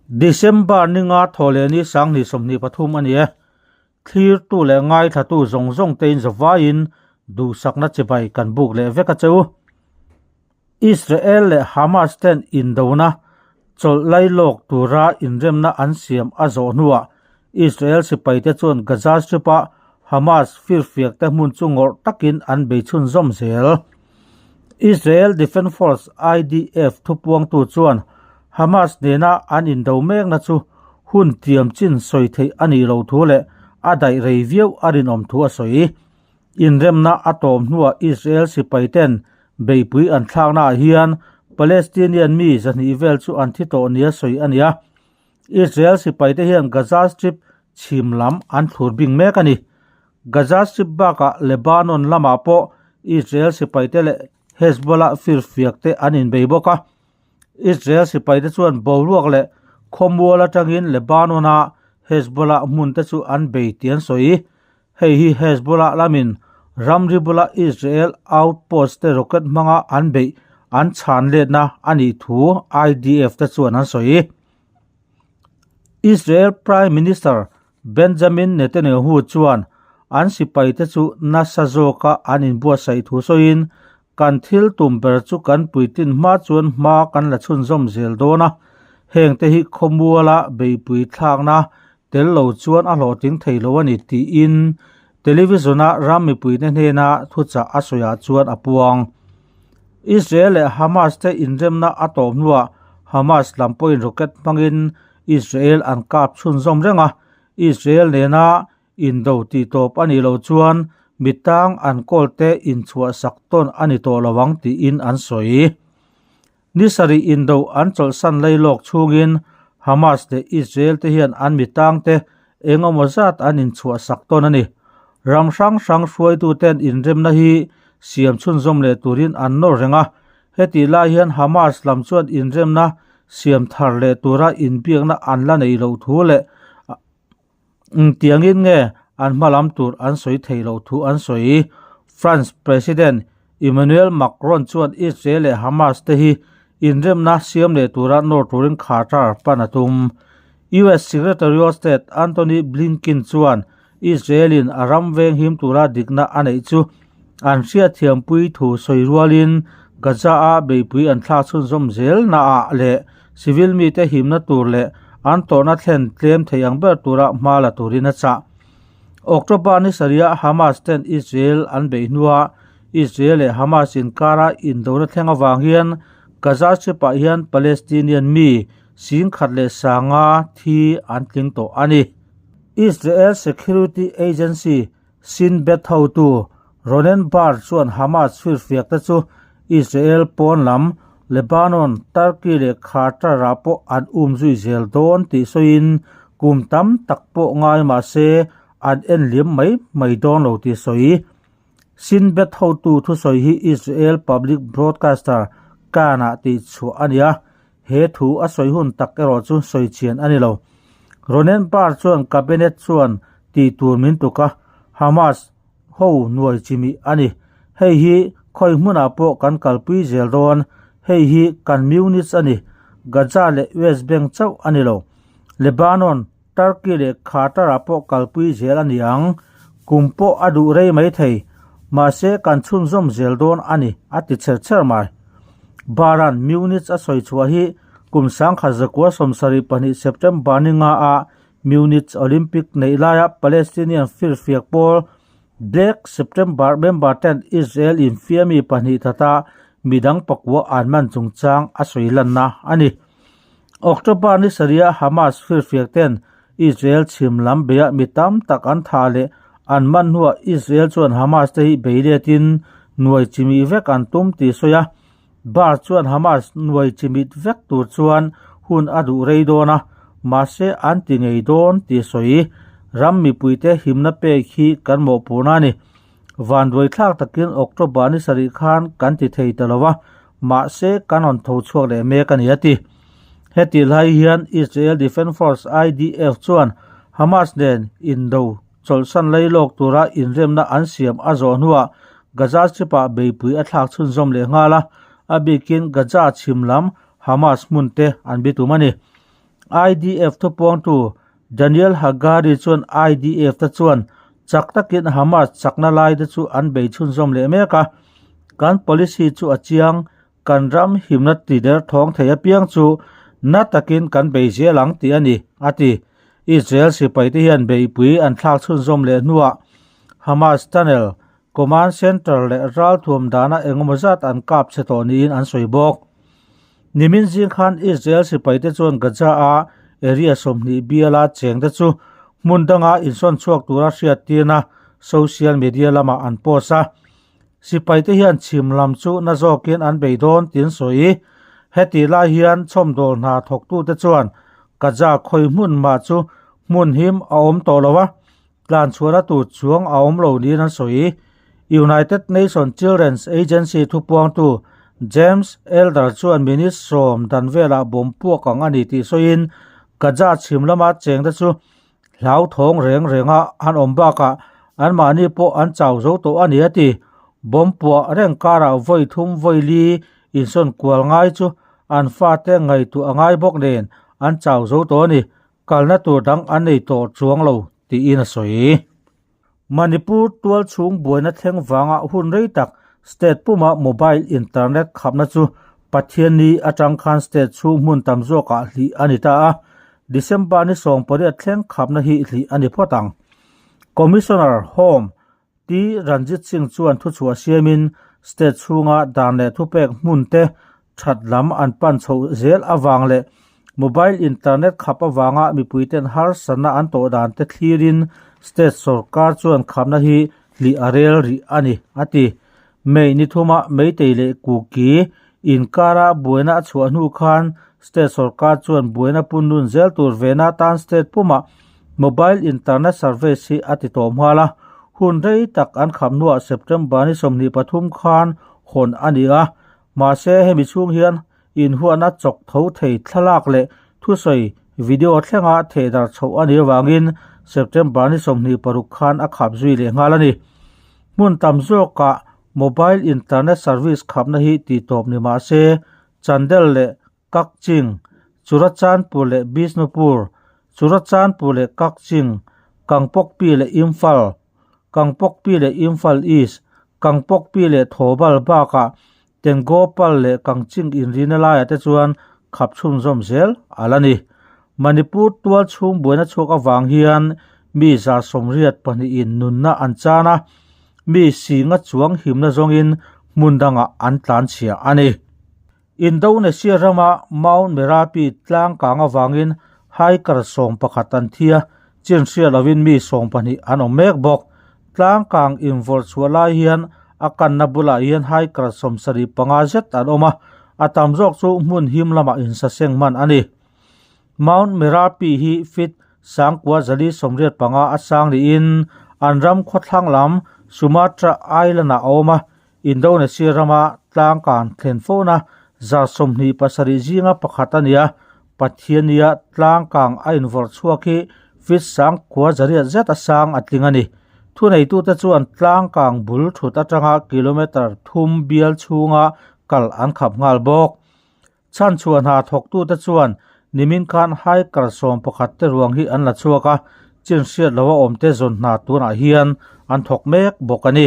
December ninga thawhlehni 2023 a ni e. Thlirtu leh ngaithlatu zawng zawng tein zavaiin duhsakna chibai kan buk leh vek a che u. Israel leh Hamas ten indona chawlh lailawk tura inremna an siam a zawh hnuah Israel sipaite chuan Gaza Strip-a Hamas firfiakte hmun chu ngawrh takin an bei chhunzawm zel. Israel Defense Force, IDF, thupuangtu chuan Hamas nena an indo mekna chu hun tiam chin sawi theih a nih loh thu leh a daih rei viau a rinawm thu a sawi. Inremna a tawm hnuah Israel sipaiten beihpui an thlaknaah hian Palestinian mi 200 vel chu an thi tawh nia sawi a ni a. Israel sipaite hian Gaza Strip chhim lam an thlur bing mek a ni. Gaza Strip bakah Lebanon lamah pawh Israel sipaite leh Hezbollah firfiakte an inbei bawk a. Israel sipaite chuan boruak leh khawmual atangin Lebanon-a Hezbollah hmunte chu an bei tih an sawi. Hei hi Hezbollah lamin ramri bula Israel outpost te rocket hmanga an beih an chhan letna a nih thu IDF te chuan an sawi. Israel Prime Minister Benjamin Netanyahu chuan an sipaite chu nasa zawka an inbuatsaih thu sawiin, Kan thil tum ber chu kan puitlin hma chuan hma kan la chhunzawm zel dawn a, hengte hi khawmuala beihpui thlakna tel lo chuan a hlawhtling thei lo a ni tiin television-a ram mipuite hnena thuchah a sawiah chuan a puang. Israel leh Hamas te inremna a tawp hnuah Hamas lam pawhin rocket hmangin Israel an kap chhunzawm reng a, Israel nena Indo tih tawp a nih loh chuan mi tang an kawlte inchhuahsak tawn a ni tawh lo ang tiin an sawi. Ni sarih indo an chawlhsan lei lawk chhungin Hamas leh Israel te hian an mi tangte eng emaw zat an inchhuahsak tawn a ni. Ram hrang hrang hruaituten inremna hi siam chhunzawm leh turin an nawr reng a, hetih lai hian Hamas lam chuan inremna siam thar leh tura inbiakna an la nei loh thu leh Engtiangin nge an hmalam tur an sawi thei loh thu an sawi? France President Emmanuel Macron chuan Israel leh Hamas te hi inremna siam leh tura nawr turin Qatar pan a tum. US Secretary of State Antony Blinken chuan Israel-in a ram venghim tura dikna a neih chu an hriatthiampui thu sawi rualin Gaza-a beihpui an thlak chhunzawm zelnaah leh civil mite himna tur leh an tawrhna thlen tlem thei ang ber tura hma la turin a chah. October ni sarihah Hamas ten Israel an beih hnuah Israel leh Hamas inkara indona thleng avang hian Gaza Strip-ah hian Palestinian mi 10,500 thi an tling tawh a ni. Israel Security Agency Shin Bet hotu Ronen Bar chuan Hamas firfiak te chu Israel pawn lam, Lebanon, Turkey leh Qatar-ah pawh an um zui zel dawn tih sawiin kum tam tak pawh ngai mah se an en liam mai mai dawn lo tih sawi. Shin Bet hotu thusawi hi Israel public broadcaster Kan-ah tihchhuah a ni a, he thu a sawi hun tak erawh chu sawi chian a ni lo. Ronen Bar chuan cabinet chuan tih tur min tuk a, Hamas ho nuai chimih a ni. Hei hi khawi hmunah pawh kan kalpui zel dawn, hei hi kan Munich a ni, Gaza leh West Bank chauh a ni lo. Lebanon, Turkey leh Qatar-ah pawh kalpui zel a ni ang. Kum pawh a duh rei mai thei, mahse kan chhunzawm zel dawn a ni, a ti chher chher mai. Baran Munich a sawi chhuah hi kum 1972 September ni nga a Munich Olympic neih laia Palestinian firfiak pawl Black September member ten Israel infiami pahnih thata midang pakua an man chungchang a sawi lanna a ni. October ni sarihah Hamas firfiak ten Israel chhim lam beiah mi tam tak an thah leh an man hnuah Israel chuan Hamas te hi bei letin nuai chimih vek an tum tih sawi a. Bar chuan Hamas nuai chimit vek tur chuan hun a duh rei dawn a, mahse an ti ngei dawn tih sawi. Ram mipuite himna pek hi kan mawhpurna a ni. Vanduai thlak takin October ni sarih khan kan ti thei ta lo va, mahse kan rawn tho chhuak leh mek a ni a ti. Heti lai hian Israel Defense Force, IDF, chuan Hamas nen indo Chawlhsan lailawk tura inremna an siam a zawh hnuah Gaza Strip-ah beipui a thlak chhunzawm leh nghal a, a bikin Gaza chhim lam Hamas hmunte an bitum a ni. IDF thupuangtu Daniel Hagari chuan IDF te chuan chak takin Hamas chakna lai te chu an bei chhunzawm leh mek a, Kan policy chu a chiang, kan ram himna ti der thawng thei apiang chu na takin kan bei zel ang tih a ni, a ti. Israel sipai te hian beihpui an thlak chhunzawm leh hnuah Hamas tunnel, command center leh ralthuam dana engemaw zat an kap chhe tawh niin an sawi bawk. Nimin zing khan Israel sipaite chuan Gaza-a area 20 biala chengte chu hmun danga insawn chhuak tura hriattirna social media lamah an post a. Sipaite hian chhim lam chu na zawkin an bei dawn tiin sawi. Hetih lai hian chhawmdawl hna thawktute chuan Gaza khawi hmun mah chu hmun him a awm tawh lo a, Tlanchhuahna tur chuang a awm lo niin an sawi. United Nations Children's Agency thupuangtu James Elder chuan minute sawm dan velah bawm puak ang a ni tih sawiin Gaza chhim lama chengte chu hlauthawng reng renga an awm bakah anmahni pawh an chau zo tawh a ni a ti. Bawm puah reng karah vawi thum vawi li insawn kual ngai chu an fate ngaihtuah a ngai bawk nen an chau zo tawh a ni. Kalna tur dang an nei tawh chuang lo tiin a sawi. Manipur tual chhung buaina thleng vanga hun rei tak state puma mobile internet khapna chu Pathianni atang khan state chhung hmun tam zawkah hlih a ni ta a, December ni 18 thleng khapna hi hlih a ni phawt ang. Commissioner Home T. Ranjit Singh chuan thuchhuah siamin state chhunga dan leh thupek hmun te that lam an pan chhoh zel avang leh mobile internet khap avanga mipuiten harsatna an tawh dan te thlirin state sorkar chuan khapna hi hlih a rel rih a ni, a ti. May ni thuma Meitei leh Kuki inkara buaina a chhuah hnu khan state sorkar chuan buaina punnun zel tur vena tan state pumah Mobile internet service hi a ti tawh hmal a, hun rei tak an khap hnuah September ni 23 khan hawn a ni a, mahse hemi chhung hian inhuahna chawk tho thei thlalak leh thusawi video thlenga thehdar chhoh a nih avangin September ni 26 khan a khap zui leh nghal a ni. Hmun tam zawkah mobile internet service khapna hi tih tawp ni mahse Chandel leh Kakching, Churachandpur leh Bishnupur, Churachandpur leh Kakching, Kangpokpi leh Imphal, Kangpokpi leh Imphal East, Kangpokpi leh Thoubal bakah Tengopal leh Kangching inrina laiah te chuan khap chhunzawm zel a la ni. Manipur tual chhung buaina chhuak avang hian mi 82 in nunna an chan a, mi singa chuang himna zawngin hmun dangah an tlanchhia a ni. Indonesia rama Mount Merapi tlang kang avangin hiker 11 an thi a, chin hria lovin mi 12 an awm mek bawk. Tlang kang invawrh chhuah lai hian a kanna bulah hian hiker 75 zet an awm a, a tam zawk chu hmun him lamah insaseng hman a ni. Mount Merapi hi feet 9,085 a sang niin an ram khawthlang lam Sumatra Island-ah a awm a, Indonesia rama tlangkan thlen fona 27 zinga pakhat a ni a, Pathiania tlangkang a invawrh chhuak hi feet 9,800 zet a sang a tling a ni. Thuneitute chuan tlangkang bul thut atanga kilometre thum bial chhunga kal an khap nghal bawk. Chhanchhuah hna thawktute chuan nimin khan hiker 11 te ruang hi an la chhuak a, chin hriat loha awmte zawn hna tunah hian an thawk mek bawk a ni.